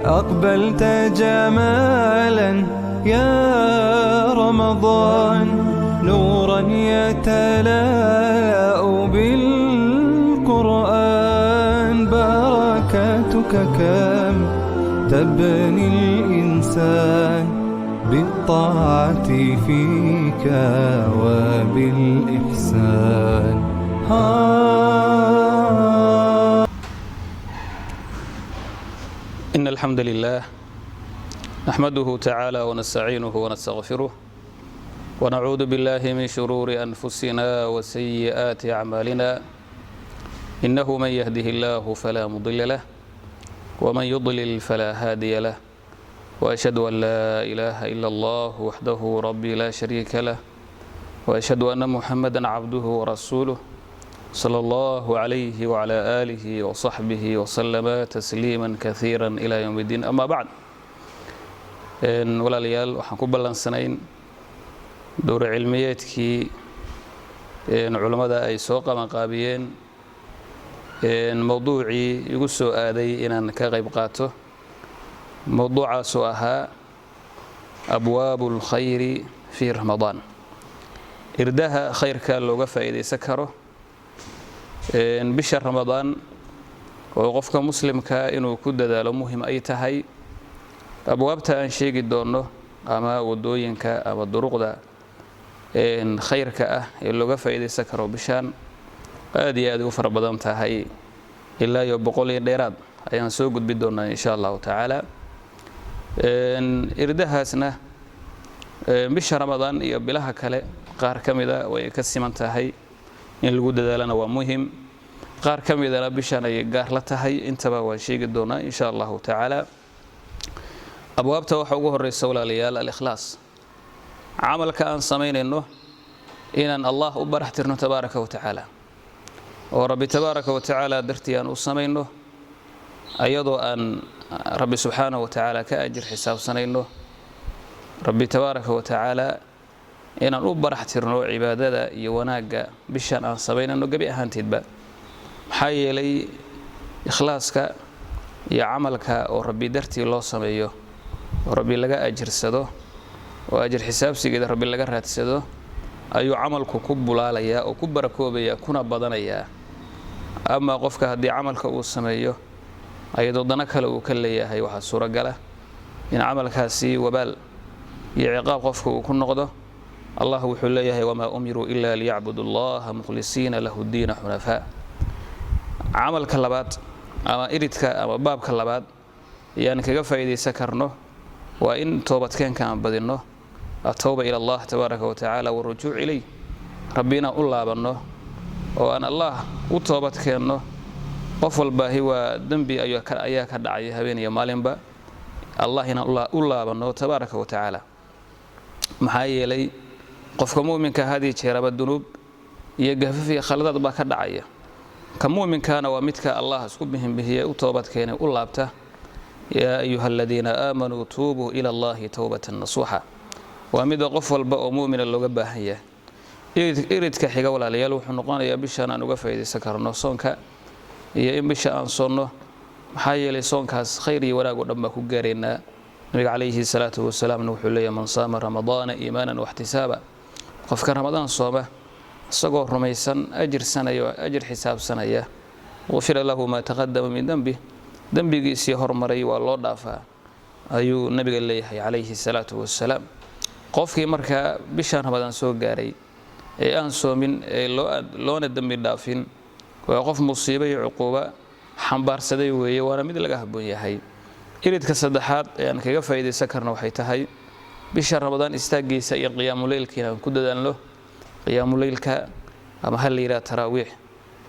أقبلت جمالا يا رمضان، نورا يتلاء بالقرآن، بركاتك كم تبني الإنسان بالطاعة فيك وبالإحسان. ها. إن الحمد لله نحمده تعالى ونستعينه ونستغفره، ونعوذ بالله من شرور أنفسنا وسيئات أعمالنا، إنه من يهده الله فلا مضل له ومن يضلل فلا هادي له، وأشهد أن لا إله إلا الله وحده ربي لا شريك له، وأشهد أن محمدا عبده ورسوله صلى الله عليه وعلى آله وصحبه وسلم تسليما كثيرا إلى يوم الدين. أما بعد، walaalayaal, waxaan ku ballansanayn dowr cilmiyeedkii culammada ay soo qabanqaabiyeen. Mowduucii igu soo aaday inaan ka qayb qaato, mowduucaasoo ahaa أبواب الخير في رمضان, irdaha khayrka looga faa'iidaysan karo bisha Ramadaan, oo qofka muslimka inuu ku dadaalo muhim ay tahay. Abwaabta aan sheegi doonno ama wadooyinka ama duruqda khayrka ah ee looga faa'iidaysan karo bishaan aad iyo aad u fara badan tahay, ilaa iyo 100 iyo dheeraad ayaan soo gudbi doonaa, insha Allahu tacaala. Irdahaasna bisha Ramadaan iyo bilaha kale qaar ka mida way ka siman tahay, in lagu dadaalana waa muhim. Qaar ka midana bishan ay gaar la tahay. Intaba waan sheegi doonaa, insha Allahu tacaala. Abwaabta waxaa ugu horeysa, walaalayaal, الإخلاص. Camalka aan samaynayno inaan Allah u barax tirno, tabaaraka wa tacaala, oo Rabbi tabaaraka wa tacaala dartii aan u samayno, ayadoo aan Rabbi subxaanahu wa tacaala ka ajir xisaabsanayno. Rabbi tabaaraka wa tacaala inaan u barax tirno cibaadada iyo wanaagga bishan aan samaynayno gebi ahaanteedba, maxaa yeelay ikhlaaska iyo camalka oo Rabbi dartii loo sameeyo, oo Rabbi laga ajirsado, oo ajir xisaabsigeeda Rabbi laga raadsado, ayuu camalku ku bulaalayaa oo ku barakoobayaa kuna badanayaa. Ama qofka haddii camalka uu sameeyo ayadoo dano kale uu ka leeyahay, waxaa suuragala in camalkaasi wabaal iyo ciqaab qofka uu ku noqdo. Allah wuxuu leeyahay: وما أمروا إلا ليعبدوا الله مخلصين له الدين حنفاء. Camalka labaad ama iridka ama baabka labaad ayaan kaga faa'iidaysan karno waa in toobadkeenka aan badinno, التوبة إلى الله تبارك وتعالى والرجوع إليه. Rabbi inaan u laabanno oo aan Allah u toobad keenno. Qof walbaahi waa dembi ayaa ka dhacay habeen iyo maalinba. Allah inaan u laabanno, tabaaraka wa tacaala, maxaa yeelay qofka mu'minka hadii jeeraba dunuub iyo gafaf iyo khaladaad baa ka dhacaya. Ka mu'minkaana waa midka Allah isku bihinbihiye, u toobad keenay, u laabta. يا أيها الذين آمنوا توبوا إلى الله توبة نصوحا. Waa mida qof walba oo mu'mina looga baahan yahay. Iridka xiga, walaalayaal, wuxuu noqonayaa bishaan aan uga faa'iidaysan karno soonka iyo in bisha aan soonno, maxaa yeelay soonkaas khayr iyo wanaag oo dhan baa ku gaaraynaa. Nabiga calayhi salaatu wasalaamna wuxuu leeyahay: من صام رمضان إيمانا واحتسابا. Qofka Ramadaan sooma isagoo rumaysan, ajirsanaya oo ajir xisaabsanaya, غفر له ما تقدم من ذنبه, dembigiisii hormaray waa loo dhaafaa, ayuu nabiga leeyahay calayhi salaatu wasalaam. Qofkii markaa bishaan Ramadaan soo gaaray ee aan soomin ee loona dembi dhaafin, waa qof musiibo iyo cuquuba xambaarsaday weeye, waana mid laga habboon yahay. Iridka saddexaad ee aan kaga faa'iidaysan karno waxay tahay bisha Ramadaan istaaggiisa iyo qiyaamuleylka inaan ku dadaalno. Qiyaamuleylka, ama ha la yidhaha taraawiix,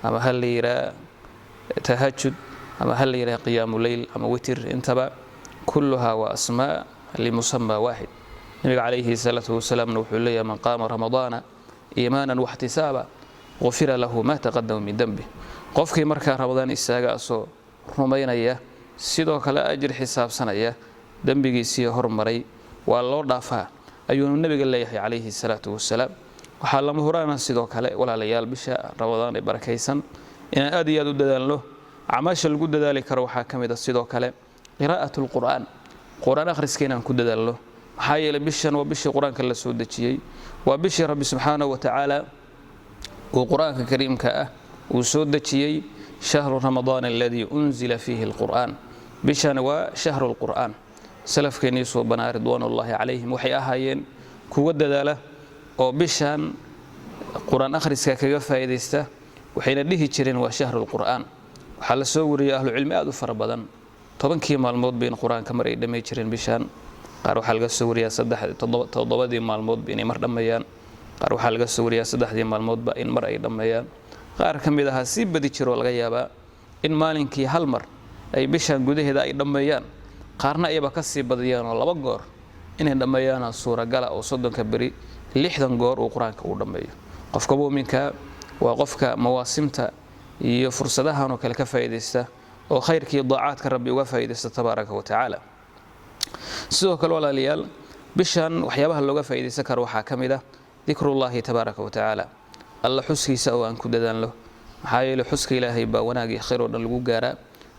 ama ha la yidhaha tahajud, ama ha la yidhaha qiyaamu leyl ama witir, intaba كلها waa أسماء لمسمى واحد. Nabiga calayhi salaatu wasalaamna wuxuu leeyahay: من قام رمضان إيمانا واحتسابا غفر له ما تقدم من ذنبه. Qofkii markaa Ramadaan istaaga asoo rumaynaya, sidoo kale ajir xisaabsanaya, dembigiisii hormaray waa loo dhaafaa, ayuunu nabiga leeyahay calayhi salaatu wasalaam. Waxaa lama huraana sidoo kale, walaalayaal, bisha Ramadaan ee barakaysan inaan aad iyo aad u dadaalno. Acmaasha lagu dadaali karo waxaa ka mid a sidoo kale Qiraa'at alqur'aan, qur-aan akhriska inaan ku dadaalno. Maxaa yeelay bishan waa bishii qur-aanka la soo dejiyey, waa bishii Rabbi subxaanahu wa tacaala uu qur-aanka kariimka ah uu soo dejiyey. Shahru Ramadaan aladii unzila fiihi alqur'aan, bishani waa shahru lqur'aan. Salafkeennii suubanaa ridwaanullaahi calayhim waxay ahaayeen kuwa dadaala oo bishan qur-aan akhriska kaga faa'iidaysta, waxayna dhihi jireen waa shahru lqur'aan. Waxaa la soo wariyey ahlucilmi aad u fara badan 10kii maalmoodba in qur-aanka mar ay dhamay jireen bishan. Qaar waxaa laga soo wariyaa 7dii maalmoodba inay mar dhammeeyaan, qaar waxaa laga soo wariyaa 3dii maalmoodba in mar ay dhammeeyaan, qaar ka mid ahaa sii badi jiroo laga yaabaa in maalinkii hal mar ay bishan gudaheeda ay dhammeeyaan, qaarna ayaba ka sii badiyaan oo 2 goor inay dhammeeyaana suuragala, oo 30ka beri 60 goor uu qur-aanka uu dhammeeyo. Qofka muuminka waa qofka mawaasimta iyo fursadahan oo kale ka faa'iidaysta oo khayrkii daacaadka Rabbi uga faa'iidaysta tabaaraka wa tacaala. Sidoo kale walaalayaal, bishan waxyaabaha looga faa'iidaysan karo waxaa ka mid ah dikrullaahi tabaaraka wa tacaala, Alla xuskiisa oo aan ku dadaalno. Maxaa yeelay xuska Ilaahay baa wanaag iyo khayr oo dhan lagu gaaraa.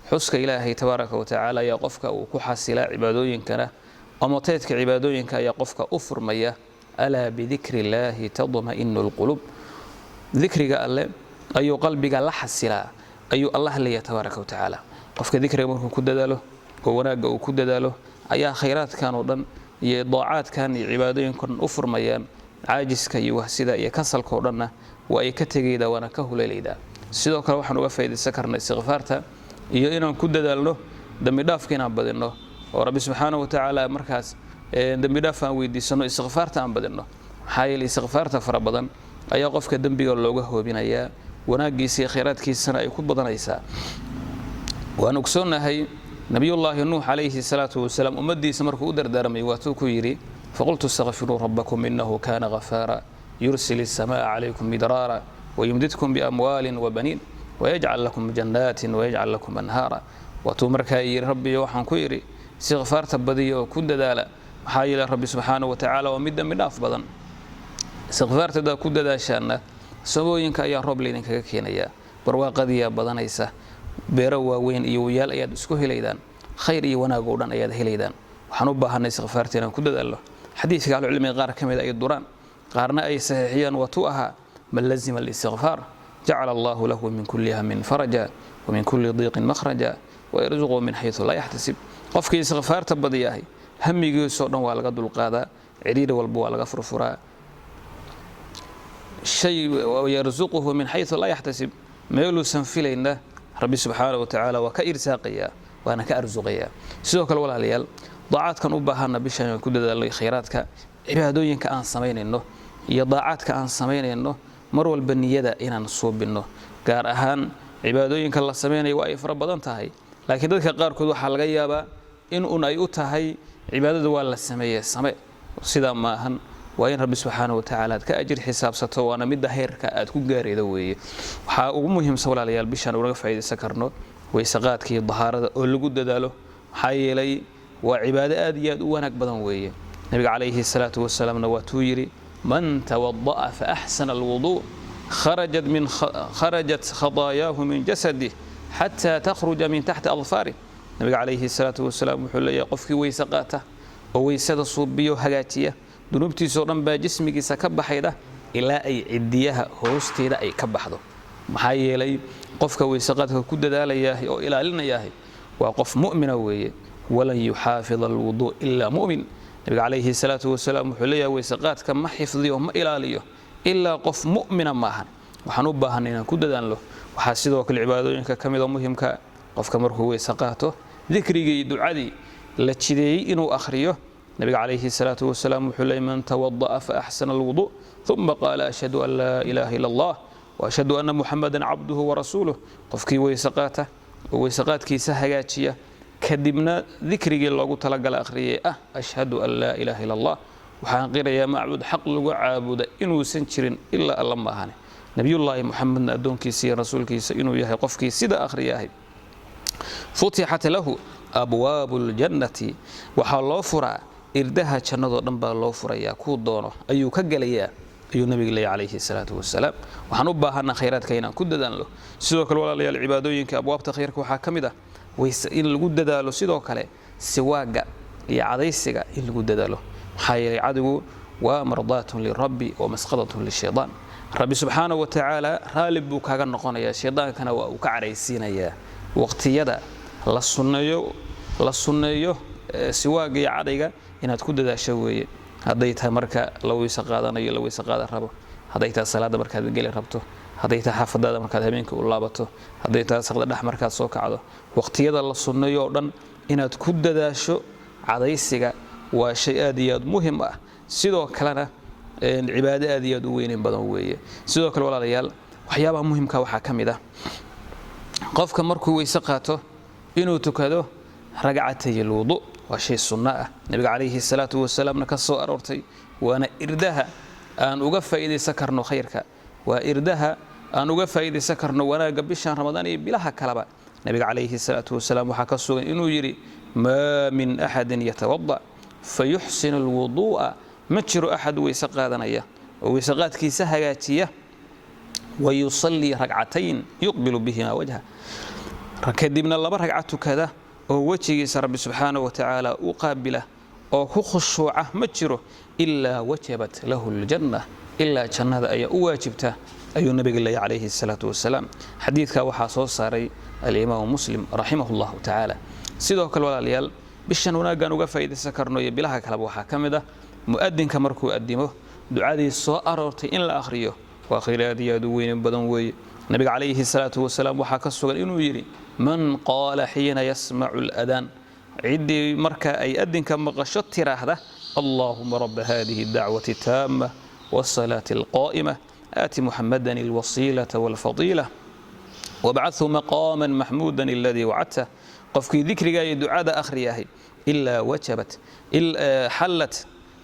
Xuska Ilaahay tabaaraka wa tacaala ayaa qofka uu ku xasilaa cibaadooyinkana, amateedka cibaadooyinka ayaa qofka u furmaya. Alaa bidikri illaahi tadma'inu alqulub, dikriga Alle ayuu qalbiga la xasilaa ayuu Allah leeyahay tabaaraka wa tacaala. Qofka dikriga markuu ku dadaalo oo wanaagga uu ku dadaalo ayaa khayraadkan oo dhan iyo daacaadkan iyo cibaadooyinkan u furmayaan, caajiska iyo wahsida iyo kasalka oo dhanna waa ay ka tegaydaa, waana ka huleelaydaa. Sidoo kale waxaan uga faa'iidaysan karnaa istikfaarta iyo inaan ku dadaalno dembi dhaafka inaan badinno, oo Rabbi subxaanahu wa tacaala markaas dembi dhaaf aan weydiisano, istikfaarta aan badinno. Maxaa yeelay istikfaarta fara badan ayaa qofka dembiga looga hoobinayaa, wanaaggiisa iyo khayraadkiisana ay ku badanaysaa. Waan ogsoonnahay Nabiyullaahi Nuux calayhi salaatu wasalaam ummaddiisa markuu u dardaarmay waatuu ku yidhi: faqultu istakfiruu rabbakum innahu kaana ghafaara yursil السماء عليكم مدرارا ويمددكم بأموال وبنين ويجعل لكم جنات ويجعل لكم أنهارا. Waatuu markaa yidhi: Rabbiyo, waxaan ku yidhi istikfaarta badiya oo ku dadaala, maxaa yeelay Rabbi subxaanahu wa tacaala waa mid dembi dhaaf badan. Istikfaarta haddaad ku dadaashaanna samooyinka ayaa roob laydinkaga keenayaa, barwaaqadiyaa badanaysa, beero waaweyn iyo wayaal ayaad isku helaydaan, khayr iyo wanaag oo dhan ayaad helaydaan. Waxaan u baahanay istikfaarta inaan ku dadaalno. Xadiidka ahlucilmiga qaar ka mid ay duraan, qaarna ay saxiixiyaan, waatuu ahaa: man lazima alistikfaar jacala Allahu lahu min kulli hamin faraja wa min kulli diiqin makhraja wayarzuqhu min xaysu laa yaxtasib. Qofkii istikfaarta badiyahay hamigiisoo dhan waa laga dulqaadaa, cidhiiri walba waa laga furfuraa, shay yarzuquhu min xaysu laa yaxtasib, meeluusan filayna Rabbi subxaanahu wa tacaala waa ka irsaaqayaa waana ka arsuqayaa. Sidoo kale walaalayaal, daacaadkan u baahanna bishan aan ku dadaalnay, khayraadka cibaadooyinka aan samaynayno iyo daacaadka aan samaynayno, mar walba niyada inaan suubinno. Gaar ahaan cibaadooyinka la samaynayo waa ay fara badan tahay, laakiin dadka qaarkood waxaa laga yaabaa in un ay u tahay cibaadada waa la sameeyey same. Sidaa ma ahan. Waa in Rabbi subxaanahu wa tacaala aad ka ajir xisaabsato, waana midda heerka aad ku gaarayda weeye. Waxaa ugu muhiimsan walaalayaal bishaan unaga faa'iidaysan karno waysaqaadka iyo dahaarada oo lagu dadaalo, maxaa yeelay waa cibaado aad iyo aad u wanaag badan weeye. Nabiga calayhi salaatu wasalaamna waatuu yidhi: man tawada'a fa axsana alwuduu kharajat khadaayaahu min jasadih xataa takhruja min taxti adfaarih. Nabiga calayhi salaatu wasalaam wuxuu leeyahay: qofkii weyse qaata oo weysada suubiyo hagaajiya, dunuubtiisoo dhan baa jismigiisa ka baxayda ilaa ay cidiyaha hoosteeda ay ka baxdo. Maxaa yeelay qofka weyseqaadka ku dadaalayahay oo ilaalinayahay waa qof mu'mina weeye. Walan yuxaafid alwuduu ilaa mu'min. Nabiga calayhi salaatu wasalaam wuxuu leeyahay: weyseqaadka ma xifdiyo, ma ilaaliyo ilaa qof mu'mina maahan. Waxaan u baahanay inaan ku dadaalno. Waxaa sidoo kale cibaadooyinka ka mid oo muhimka, qofka markuu weyse qaato dikrigii iyo ducadii la jideeyey inuu akhriyo. Nabiga calayhi salaatu wasalaam wuxuu leeyay: man tawada'a fa axsana alwudu uma qaala ashhadu an laa ilaaha ila Allah wa ashhadu anna Muxamadan cabduhu warasuuluh. Qofkii weyse qaata oo weyseqaadkiisa hagaajiya, kadibna dikrigii loogu talagala akhriyay ah ashhadu an laa ilaaha ila Allah, waxaan qirayaa macbuud xaq lagu caabuda inuusan jirin ilaa Alla ma ahane, Nabiyullaahi Muxamedna addoonkiisa iyo rasuulkiisa inuu yahay, qofkii sida akhriyahay, futixat lahu abwaabu ljannati, waxaa loo furaa irdaha jannadoo dhan baa loo furayaa, kuu doono ayuu ka gelayaa, ayuu nabiga leeyahy calayhi salaatu wasalaam. Waxaan u baahanaa khayraadka inaan ku dadaalno. Sidoo kale walaalayaal, cibaadooyinka abwaabta khayrka waxaa ka mid ah in lagu dadaalo sidoo kale. Siwaaga iyo cadaysiga in lagu dadaalo, maxaa yeelay cadigu waa mardaatun lirabbi wa masqadatun lishaydaan. Rabbi subxaanahu wa tacaala raalli buu kaaga noqonayaa, shaydaankana waa uu ka caraysiinayaa. Waqtiyada la sunneeyo, la sunneeyo siwaaga iyo cadayga inaad ku dadaasho weeye. Hadday tahay marka la weyse qaadanayo, la weyse qaadan rabo, hadday tahay salaadda markaad geli rabto, hadday tahay xaafadaada markaad habeenka u laabato, hadday tahay saqda dhex markaad soo kacdo, waqtiyada la sunneeyo oo dhan inaad ku dadaasho cadaysiga waa shay aad iyo aad muhim ah. Sidoo kalena cibaado aad iyo aad u weyneyn badan weeye. Sidoo kale, walaalayaal, waxyaabaha muhimka waxaa ka mid ah qofka markuu weyse qaato inuu tukado ragcatay alwudu. Waa shay sunno ah, Nabiga calayhi salaatu wasalaamna ka soo aroortay, waana irdaha aan uga faa'iidaysan karno khayrka, waa irdaha aan uga faa'iidaysan karno wanaagga bishan Ramadaan iyo bilaha kaleba. Nabiga calayhi salaatu wasalaam waxaa ka sugan inuu yidhi: "Maa min axadin yatawada fayuxsinu alwuduu'a", ma jiro axad weyse qaadanaya oo weyse qaadkiisa hagaajiya, "wayusallii ragcatayn yuqbilu bihima wajha", kadibna laba ragca tukada oo wejigiisa Rabbi subxaanahu wa tacaala u qaabila oo ku khushuuca, ma jiro ilaa wajabat lahu aljanna, ilaa jannada ayaa u waajibta, ayuu nabiga leeyahy calayhi salaatu wasalaam. Xadiidka waxaa soo saaray Alimaamu Muslim raximahu llahu tacaala. Sidoo kale, walaalayaal, bishan wanaaggan uga faa'iidaysan karno iyo bilaha kaleba waxaa ka mid ah mu'adinka markuu addimo ducadii soo aroortay in la akhriyo. Waa khayr aad iyo aad u weynin badan weeye. Nabiga calayhi salaatu wasalaam waxaa ka sugan inuu yidhi: "Man qaala xiina yasmacu aladaan", ciddii marka ay adinka maqasho tiraahda: "Allaahuma raba hadihi dacwati taama wasalaati alqaa'ima, aati Muxamadan alwasiilata walfadiila, wabcathu maqaaman maxmuudan aladii wacadta", qofkii dikriga iyo ducada akhriyahay, ilaa wajabat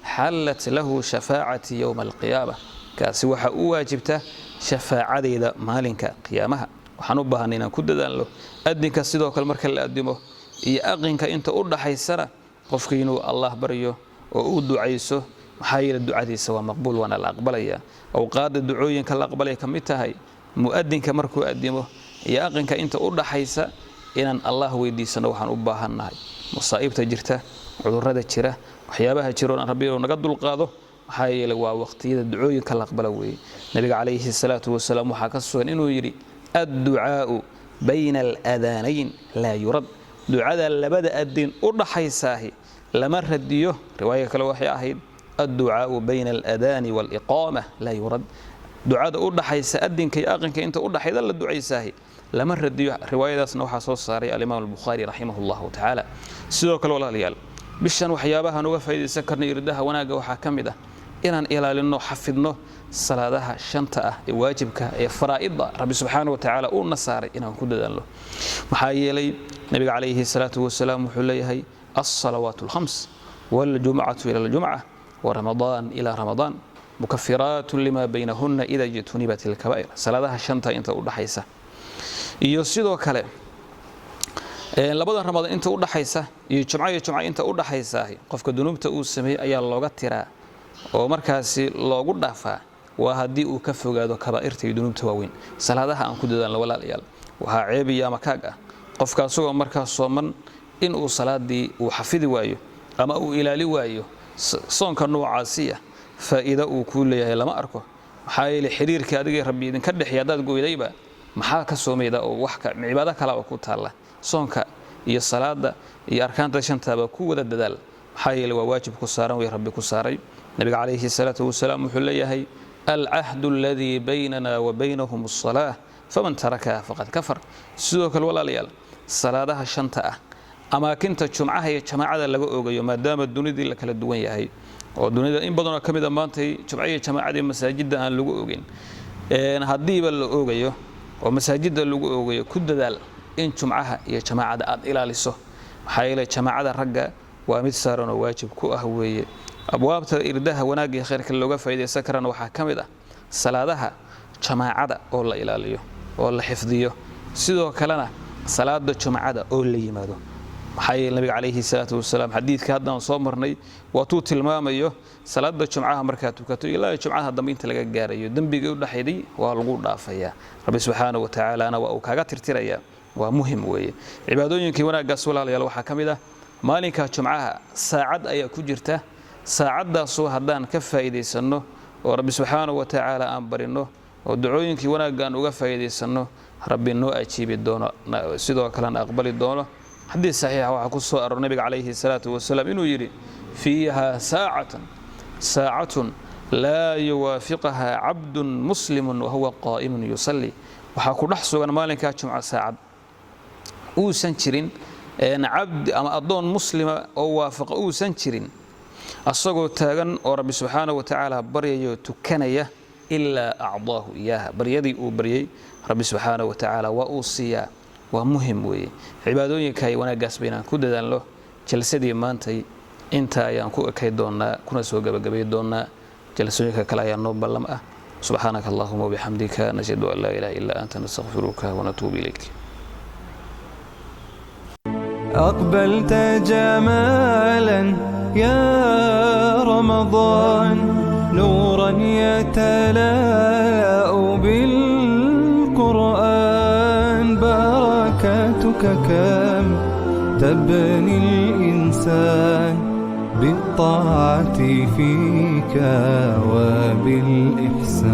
xallat lahu shafaacati yowma alqiyaama, kaasi waxaa u waajibta shafaacadeyda maalinka qiyaamaha. Waxaan u baahanay inaan ku dadaalno adinka. Sidoo kale marka la adimo iyo aqinka inta u dhaxaysana qofka inuu Allah baryo oo u ducayso, maxaa yeele ducadiisa waa maqbuul, waana la aqbalaya. Awqaadda ducooyinka la aqbalaya ka mid tahay mu'adinka markuu adimo iyo aqinka inta u dhaxaysa inaan Allah weydiisano waxaan u baahannahay, masaa'ibta jirta, cudurrada jira, waxyaabaha jiroon aan Rabbi inuu naga dulqaado, maxaa yeelay waa waqtiyada ducooyinka la aqbala weeye. Nabiga calayhi salaatu wasalaam waxaa ka sugan inuu yidhi: "Adducaa'u bayna alaadaanayn laa yurad", ducada labada adin u dhaxaysaahi lama radiyo. Riwaaya kale waxay ahayd: "Adducaa'u bayna aladaani waaliqaama laa yurad", ducada u dhaxaysa adinka iyo aqinka inta u dhaxayda la ducaysaahi lama radiyo. Riwaayadaasna waxaa soo saaray Alimaam Albukhaari raximah allahu tacaala. Sidoo kale, walaalayaal, bishan waxyaabahaan uga faa'iidaysan karno irdaha wanaagga waxaa ka mid ah inaan ilaalinno, xafidno salaadaha shanta ah ee waajibka ee faraa'idda Rabbi subxaana wa tacaala uuna saaray inaan ku dadaalno, maxaa yeelay Nabiga calayhi salaatu wasalaam wuxuu leeyahay: "Alsalawaat alkhams waljumcatu ila aljumca waramadaan ila ramadaan mukafiraatun lima baynahunna ida jtunibat alkabaa'ir". Salaadaha shanta inta u dhaxaysa iyo sidoo kale labada Ramadaan inta u dhaxaysa iyo jumco iyo jumco inta u dhaxaysaahi, qofka dunuubta uu sameeyey ayaa looga tiraa oo markaasi loogu dhaafaa, waa haddii uu ka fogaado kabaa'irta iyo dunuubta waaweyn. Salaadaha aan ku dadaalno, walaalayaal. Waxaa ceeb iyo ama kaag ah qofka asagoo markaas sooman in uu salaadii uu xafidi waayo ama uu ilaali waayo. Soonka noocaasiya faa'iido uu kuu leeyahay lama arko, maxaa yeelay xiriirka adiga Rabbi idinka dhexeeya haddaad goydayba, maxaa ka soomayda oo wax cibaado kalaba ku taalla? Soonka iyo salaada iyo arkaanta shantaaba ku wada dadaal, maxaa yeelay waa waajib ku saaran way Rabbi ku saaray. Nabiga calayhi salaatu wasalaam wuxuu leeyahay: "Alcahdu aladii baynana wa baynahum asalaa, faman tarakaha faqad kafar". Sidoo kale, walaalayaal, salaadaha shanta ah amaakinta jumcaha iyo jamaacada laga oogayo, maadaama dunidii la kala duwan yahay oo dunida in badanoo ka mid a maantay jumco iyo jamaacadii masaajidda aan lagu ogeyn, haddiiba la oogayo oo masaajidda lagu oogayo, ku dadaal in jumcaha iyo jamaacada aad ilaaliso, maxaa yeelay jamaacada ragga waa mid saaran oo waajib ku ah weeye. Abwaabta irdaha wanaagga iyo khayrka looga faa'iidaysan karana waxaa ka mid ah salaadaha jamaacada oo la ilaaliyo oo la xifdiyo, sidoo kalena salaada jumcada oo la yimaado, maxaa yeelay Nabiga calayhi salaatu wasalaam xadiidka haddaan soo marnay waatuu tilmaamayo salaada jumcaha markaad tukato ilaa jumcaha dambe inta laga gaarayo dembigii u dhexayday waa lagu dhaafayaa, Rabbi subxaana wa tacaalana waa uu kaaga tirtirayaa. Waa muhim weeye. Cibaadooyinkii wanaaggaas, walaalayaal, waxaa ka mid ah Maalinka jumcaha saacad ayaa ku jirta, saacaddaasoo haddaan ka faa'iidaysanno oo Rabbi subxaanahu wa tacaala aan barinno oo ducooyinkii wanaagga aan uga faa'iidaysanno, Rabbi noo ajiibi doono, sidoo kalena aqbali doono. Xadiis saxiixa waxaa ku soo aroor nabiga calayhi salaatu wasalaam inuu yidhi: fiiha saacatan saacatun laa yuwaafiqahaa cabdun muslimun wahuwa qaa'imun yusalli. Waxaa ku dhex sugan maalinkaa jumco saacad uusan jirin cabdi ama addoon muslima oo waafaqa uusan jirin asagoo taagan oo Rabbi subxaanahu wa tacaala baryayo, tukanaya, ilaa acdaahu iyaaha. Baryadii uu baryey Rabbi subxaanahu wa tacaala waa uu siiyaa. Waa muhim weeye cibaadooyinka iyo wanaaggaas baynaan ku dadaalno. Jalsadii maantay intaa ayaan ku ekay doonaa, kuna soo gabagabay doonaa. Jalsooyinka kale ayaa noo ballam ah. Subxaanaka allahuma wabixamdika, nashhadu an laa ilaha illa anta, nastakfiruka wanatuubu ilayk. أقبلت جمالا يا رمضان، نورا يتلاء بالقرآن. بركاتك كم تبني الإنسان بالطاعة فيك وبالإحسان.